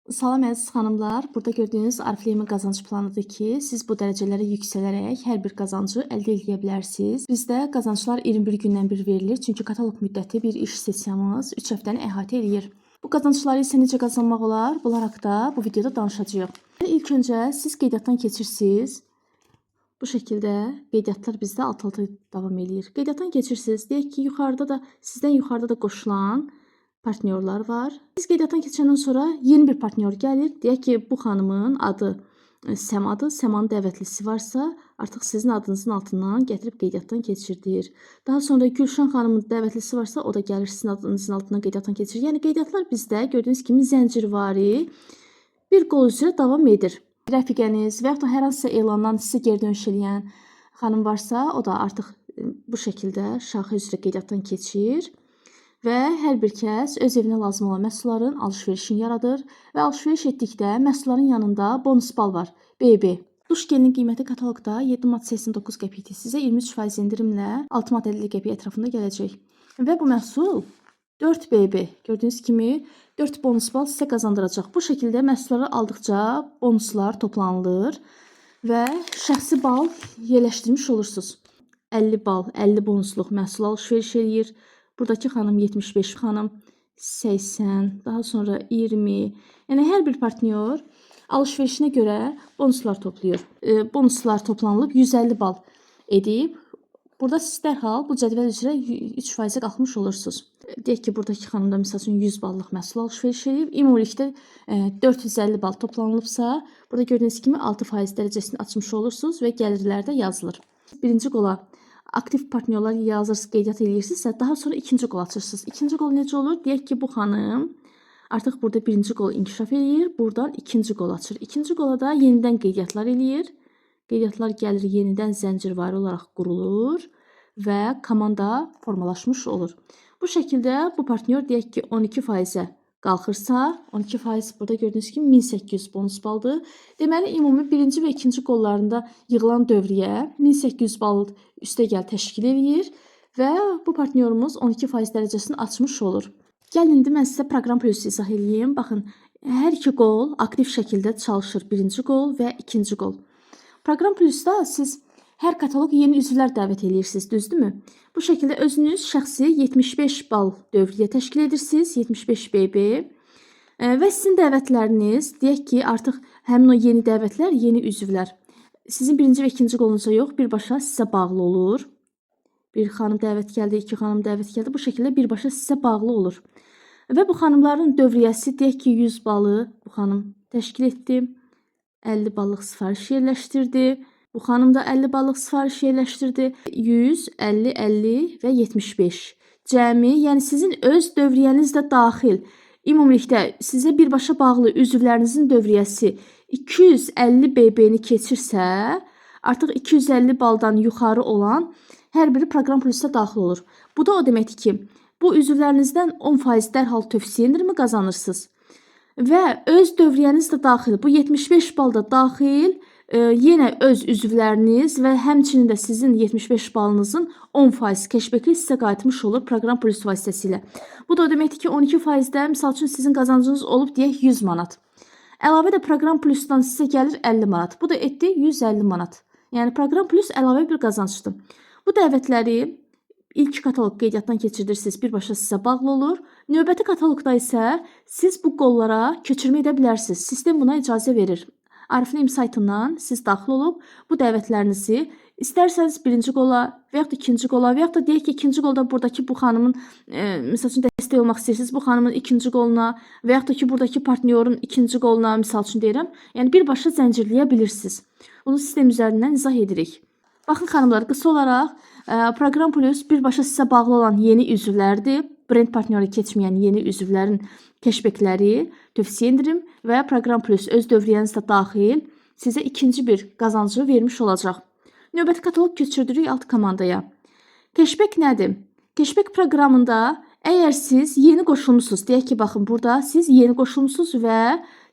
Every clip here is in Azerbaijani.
Salam əziz xanımlar, burada gördüyünüz Oriflame qazanc planıdır ki, siz bu dərəcələrə yüksələrək hər bir qazancı əldə edə bilərsiniz. Bizdə qazanclar 21 gündən bir verilir, çünki kataloq müddəti bir iş sessiyamız 3 həftəni əhatə eləyir. Bu qazancları isə necə qazanmaq olar? Bunlar haqda bu videoda danışacağıq. İlk öncə siz qeydiyyatdan keçirsiniz. Bu şəkildə qeydiyyatlar bizdə alt-alta davam eləyir. Qeydiyyatdan keçirsiniz. Deyək ki, yuxarıda da sizdən yuxarıda da qoşulan partnyorlar var. Siz qeydiyyatdan keçəndən sonra yeni bir partnyor gəlir. Deyək ki, bu xanımın adı Səmadır. Səmanın dəvətlisi varsa, artıq sizin adınızın altından gətirib qeydiyyatdan keçirdir. Daha sonra Gülşən xanımın dəvətlisi varsa, o da gəlir sizin adınızın altından qeydiyyatdan keçirir. Yəni qeydiyyatlar bizdə gördüyünüz kimi zəncirvari bir qol üzrə davam edir. Rəfiqəniz və yaxud da hər hansısa elandan sizə geri dönüş eləyən xanım varsa, o da artıq bu şəkildə şaxə üzrə qeydiyyatdan keçir. Və hər bir kəs öz evinə lazım olan məhsulların alış-verişini yaradır və alış-veriş etdikdə məhsulların yanında bonus bal var. BB. Duş gelinin qiyməti kataloqda 7,89 qəpikdir. Sizə 23% endirimlə 6,50 qəpik ətrafında gələcək. Və bu məhsul 4 BB. Gördüyünüz kimi 4 bonus bal sizə qazandıracaq. Bu şəkildə məhsulları aldıqca bonuslar toplanılır və şəxsi bal yerləşdirmiş olursunuz. 50 bal, 50 bonusluq məhsul alış-veriş eləyir. Buradakı xanım 75, xanım 80, daha sonra 20. Yəni hər bir partnyor alış-verişinə görə bonuslar toplayır. Bonuslar toplanılıb 150 bal edib. Burada siz dərhal bu cədvəl üzrə 3%-ə qalxmış olursunuz. Deyək ki, buradakı xanım da misal üçün 100 ballıq məhsul alış-veriş edib. Ümumilikdə 450 bal toplanılıbsa, burada gördüyünüz kimi 6% dərəcəsini açmış olursunuz və gəlirlər də yazılır. Birinci qola aktiv partnyorlar yazırsınız, qeydiyyat eləyirsinizsə, daha sonra ikinci qol açırsınız. İkinci qol necə olur? Deyək ki, bu xanım artıq burada birinci qol inkişaf eləyir, buradan ikinci qol açır. İkinci qola da yenidən qeydiyyatlar eləyir. Qeydiyyatlar gəlir, yenidən zəncirvari olaraq qurulur və komanda formalaşmış olur. Bu şəkildə bu partnyor deyək ki, 12%-ə qalxırsa, 12% burada gördüyünüz kimi 1800 bonus baldır. Deməli, ümumi birinci və ikinci qollarında yığılan dövriyyə 1800 bal üstəgəl təşkil eləyir və bu partnyorumuz 12% dərəcəsini açmış olur. Gəlin indi mən sizə proqram plus izah eləyim. Baxın, hər iki qol aktiv şəkildə çalışır. Birinci qol və ikinci qol. Proqram plusda siz hər kataloq yeni üzvlər dəvət eləyirsiniz, düzdürmü? Bu şəkildə özünüz şəxsi 75 bal dövriyyə təşkil edirsiniz, 75 BB. Və sizin dəvətləriniz, deyək ki, artıq həmin o yeni dəvətlər, yeni üzvlər sizin birinci və ikinci qolunuza yox, birbaşa sizə bağlı olur. Bir xanım dəvət gəldi, iki xanım dəvət gəldi. Bu şəkildə birbaşa sizə bağlı olur. Və bu xanımların dövriyyəsi deyək ki, 100 balı bu xanım təşkil etdi. 50 ballıq sifariş yerləşdirdi. Bu xanım da 50 ballıq sifariş yerləşdirdi. 100, 50, 50 və 75. Cəmi, yəni sizin öz dövriyyəniz də daxil. Ümumilikdə sizə birbaşa bağlı üzvlərinizin dövriyyəsi 250 BB-ni keçirsə, artıq 250 baldan yuxarı olan hər biri proqram plusa daxil olur. Bu da o deməkdir ki, bu üzvlərinizdən 10% dərhal tövsiyə endirimi qazanırsınız. Və öz dövriyyəniz də daxil, bu 75 bal da daxil, yenə öz üzvləriniz və həmçinin də sizin 75 balınızın 10% cashback-i sizə qayıtmış olur proqram plus vasitəsilə. Bu da o deməkdir ki, 12%-də misal üçün sizin qazancınız olub deyək 100 manat. Əlavə də proqram plusdan sizə gəlir 50 manat. Bu da etdi 150 manat. Yəni proqram plus əlavə bir qazancdır. Bu dəvətləri ilk kataloq qeydiyyatdan keçirdirsiniz, birbaşa sizə bağlı olur. Növbəti kataloqda isə siz bu qollara köçürmə edə bilərsiniz. Sistem buna icazə verir. Oriflame saytından siz daxil olub bu dəvətlərinizi istərsəniz birinci qola və yaxud da ikinci qola və yaxud da deyək ki, ikinci qolda buradakı bu xanımın misal üçün dəstək olmaq istəyirsiniz, bu xanımın ikinci qoluna və yaxud da ki, buradakı partnyorun ikinci qoluna misal üçün deyirəm. Yəni birbaşa zəncirləyə bilirsiniz. Bunu sistem üzərindən izah edirik. Baxın xanımlar, qısa olaraq proqram plus birbaşa sizə bağlı olan yeni üzvlərdir. Brend partnyoru keçməyən yeni üzvlərin cashbackləri, tövsiyə endirim və proqram plus öz dövriyyəniz də daxil sizə ikinci bir qazancı vermiş olacaq. Növbəti kataloq keçirdirik alt komandaya. Cashback nədir? Cashback proqramında əgər siz yeni qoşulmusunuz, deyək ki, baxın burada siz yeni qoşulmusunuz və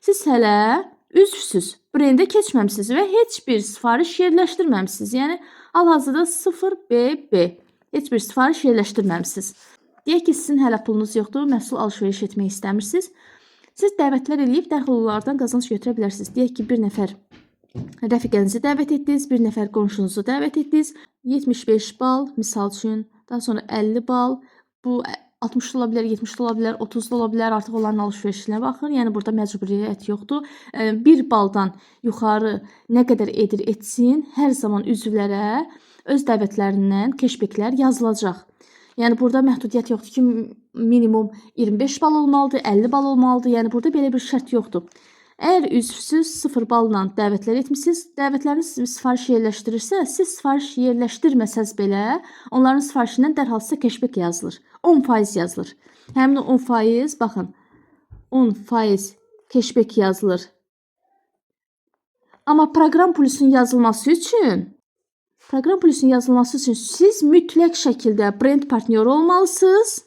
siz hələ üzvsüz, brendə keçməmisiniz və heç bir sifariş yerləşdirməmisiniz. Yəni hal-hazırda 0 BB heç bir sifariş yerləşdirməmisiniz. Deyək ki, sizin hələ pulunuz yoxdur, məhsul alış-veriş etmək istəmirsiniz. Siz dəvətlər eləyib dərhal onlardan qazanc götürə bilərsiniz. Deyək ki, bir nəfər rəfiqənizi dəvət etdiniz, bir nəfər qonşunuzu dəvət etdiniz. 75 bal misal üçün, daha sonra 50 bal. Bu 60 da ola bilər, 70 də ola bilər, 30 da ola bilər. Artıq onların alış-verişinə baxın. Yəni burada məcburiyyət yoxdur. 1 baldan yuxarı nə qədər edir etsin, hər zaman üzvlərə öz dəvətlərindən cashbacklər yazılacaq. Yəni burada məhdudiyyət yoxdur ki, minimum 25 bal olmalıdır, 50 bal olmalıdır. Yəni burada belə bir şərt yoxdur. Əgər üzvsüz 0 balla dəvətlər etmisiniz, dəvətləriniz sifariş yerləşdirirsə, siz sifariş yerləşdirməsəz belə, onların sifarişindən dərhal sizə cashback yazılır. 10% yazılır. Həmin o 10%, baxın, 10% cashback yazılır. Amma proqram plusun yazılması üçün siz mütləq şəkildə brend partnyoru olmalısınız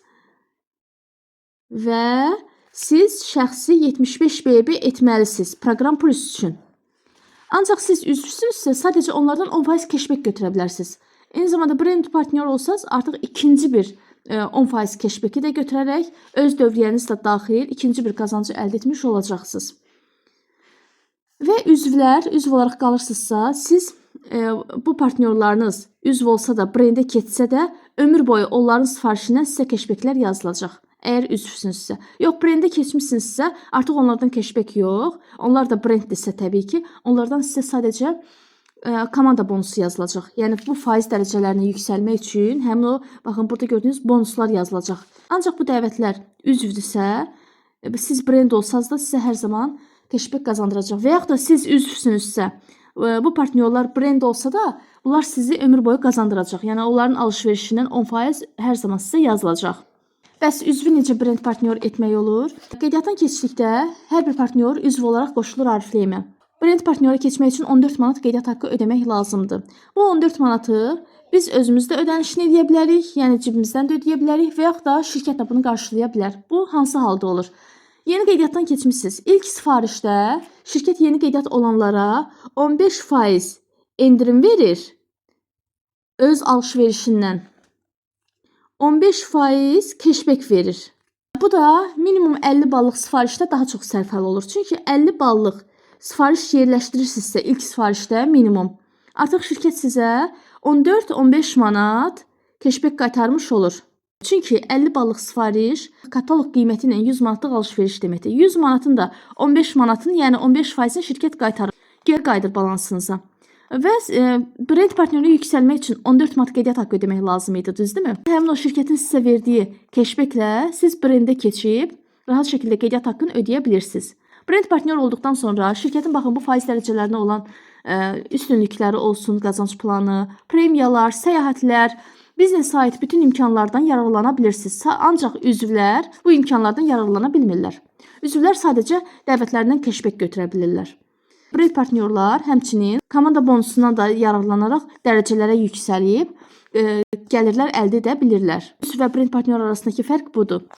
və siz şəxsi 75 BB etməlisiniz proqram plus üçün. Ancaq siz üzvsünüzsə, sadəcə onlardan 10% cashback götürə bilərsiniz. Eyni zamanda brend partnyor olsanız, artıq ikinci bir 10% cashback'i də götürərək öz dövriyyəniz də daxil ikinci bir qazancı əldə etmiş olacaqsınız. Və üzvlər, üzv olaraq qalırsınızsa, siz bu partnyorlarınız üzv olsa da, brendə keçsə də, ömür boyu onların sifarişindən sizə cashbacklər yazılacaq. Əgər üzvsünüzsə. Yox, brendə keçmisinizsə, artıq onlardan cashback yox. Onlar da brenddirsə təbii ki, onlardan sizə sadəcə komanda bonusu yazılacaq. Yəni bu faiz dərəcələrinə yüksəlmək üçün həmin o, baxın burada gördüyünüz bonuslar yazılacaq. Ancaq bu dəvətlər üzvdürsə, siz brend olsanız da sizə hər zaman cashback qazandıracaq. Və yaxud da siz üzvsünüzsə, bu partnyorlar brend olsa da, bunlar sizi ömür boyu qazandıracaq. Yəni onların alış-verişindən 10% hər zaman sizə yazılacaq. Bəs üzvü necə brend partnyor etmək olur? Qeydiyyatdan keçdikdə hər bir partnyor üzv olaraq qoşulur Oriflame-ə. Brend partnyora keçmək üçün 14 manat qeydiyyat haqqı ödəmək lazımdır. Bu 14 manatı biz özümüz də ödənişini edə bilərik, yəni cibimizdən də ödəyə bilərik və yaxud da şirkət də bunu qarşılaya bilər. Bu hansı halda olur? Yeni qeydiyyatdan keçmisiniz. İlk sifarişdə şirkət yeni qeydiyyat olanlara 15% endirim verir öz alış-verişindən. 15% cashback verir. Bu da minimum 50 ballıq sifarişdə daha çox sərfəli olur. Çünki 50 ballıq sifariş yerləşdirirsinizsə ilk sifarişdə minimum, artıq şirkət sizə 14-15 manat cashback qaytarmış olur. Çünki 50 ballıq sifariş kataloq qiyməti ilə 100 manatlıq alış-veriş deməkdir. 100 manatın da 15 manatın, yəni 15%-ni şirkət qaytarır. Geri qayıdır balansınıza. Və brend partnyoru yüksəlmək üçün 14 manat qeydiyyat haqqı ödəmək lazım idi, düzdürmü? Həmin o şirkətin sizə verdiyi cashbacklə siz brendə keçib rahat şəkildə qeydiyyat haqqını ödəyə bilirsiniz. Brend partnyor olduqdan sonra şirkətin baxın bu faiz dərəcələrinə olan üstünlükləri olsun, qazanc planı, premiyalar, səyahətlər, biznesə aid bütün imkanlardan yararlana bilirsiniz. Ancaq üzvlər bu imkanlardan yararlana bilmirlər. Üzvlər sadəcə dəvətlərindən cashback götürə bilirlər. Brend partnyorlar həmçinin komanda bonusundan da yararlanaraq dərəcələrə yüksəlib gəlirlər əldə edə bilirlər. Üzv və brend partnyor arasındakı fərq budur.